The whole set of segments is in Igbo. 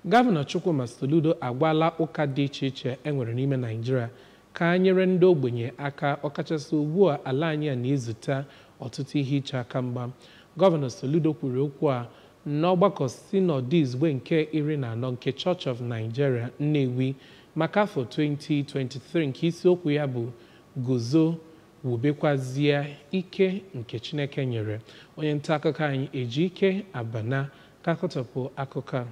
Gọvanọ Chukwuma Soludo agwala ụka dị iche iche e nwere n'ime Naịjirịa ka a nyere ndị ogbenye aka, ọkachasị ugbu a ala anyị a na-ezute ọtụtụ ihe iche aka mgba. Gọvanọ Soludo kwuru okwu a n'ọgbakọ Sinọdụ Izugbe nke 14 nke Church of Nigeria Nnewi maka afọ 2023 nke isiokwu ya bụ Guzo Wubekwazie Ike nke Chineke nyere. Onye nta akụkọ anyị Ejike Abana ka akọtọpụ akụkọ a.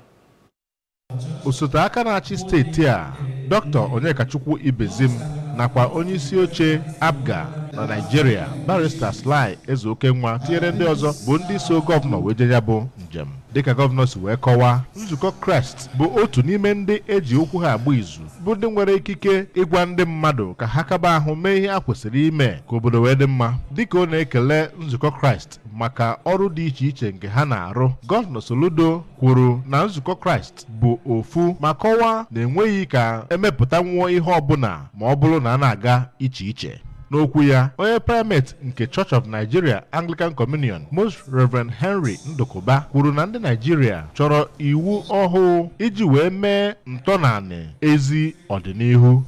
Osote aka na-achị steeti a, Dr. Onyekachukwu Ibezim, nakwa onye isi oche APGA na Naịjirịa, Barrister Sly Ezeokenwa, tinyere ndị ọzọ bụ ndị so gọvanọ wee jee ya bụ njem. Dịka gọvanọ si wee kọwaa, nzukọ Kraịst bụ otu n'ime ndị eji okwu ha agba izu, bụ ndị nwere ikike ịgwa ndị mmadụ ka ha kaba ahụ mee ihe a kwesịrị ime ka obodo wee dị mma. Dịka ọ na-ekele nzukọ Kraịst maka ọrụ dị iche iche nke ha na-arụ, Gọvanọ Soludo kwuru na nzukọ Kraịst bụ ofu, ma kọwaa na enweghị ka emepụta nwụọ ihe ọbụla ma ọ bụrụ na a na-aga iche iche. N'okwu ya, onye primate nke Church of Nigeria Anglican Communion, Most Reverend Henry Ndukuba, kwuru na ndị Naijiria chọrọ iwu ọhụụ iji wee mee ntọnanị ezi ọdịnihu.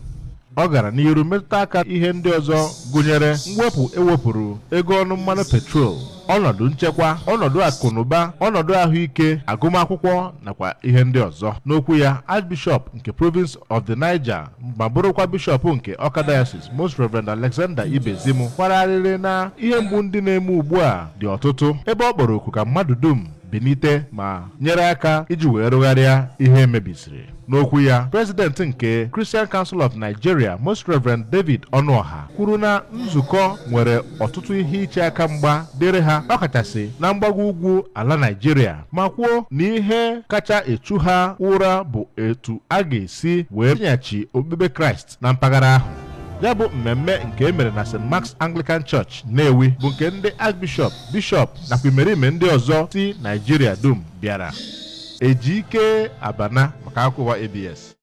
Ọ gara n'iru metụta aka ihe ndị ọzọ gụnyere mwepụ ewepụrụ ego ọnụ mmanụ petrol, ọnọdụ nchekwa, ọnọdụ akụnụba, ọnọdụ ahụike, agụmakwụkwọ nakwa ihe ndị ọzọ. N'okwu ya, Archbishop nke Province of the Niger ma bụrụkwa bishọp nke Awka Diocese, Most Reverend Alexander Ibezim, kwararịrị na ihe mgbu ndị na-eme ugbu a dị ọtụtụ, ebe ọ kpọrọ oku ka mmadụ dum bilite ma nyere aka iji wee rụgharịa ihe emebisiri. N'okwu ya, President nke Christian Council of Nigeria, Most Reverend David Ọnụọha, kwuru na nzukọ nwere ọtụtụ ihe iche aka mgba dịrị ha, ọkachasị na mgbago ugwu ala Nigeria, ma kwuo na ihe kacha echu ha ụra bụ etu a ga-esi wee tinyechi okpukpe Kraịst na mpaghara ahụ. Ya bụ mmemme nke e mere na St. Mark's Anglican Church, Nnewi, bụ nke ndị Archbishop, Bishọp nakwa imerime ndị ọzọ si Naijiria dum bịara. Ejike Abana maka akụkọ ABS.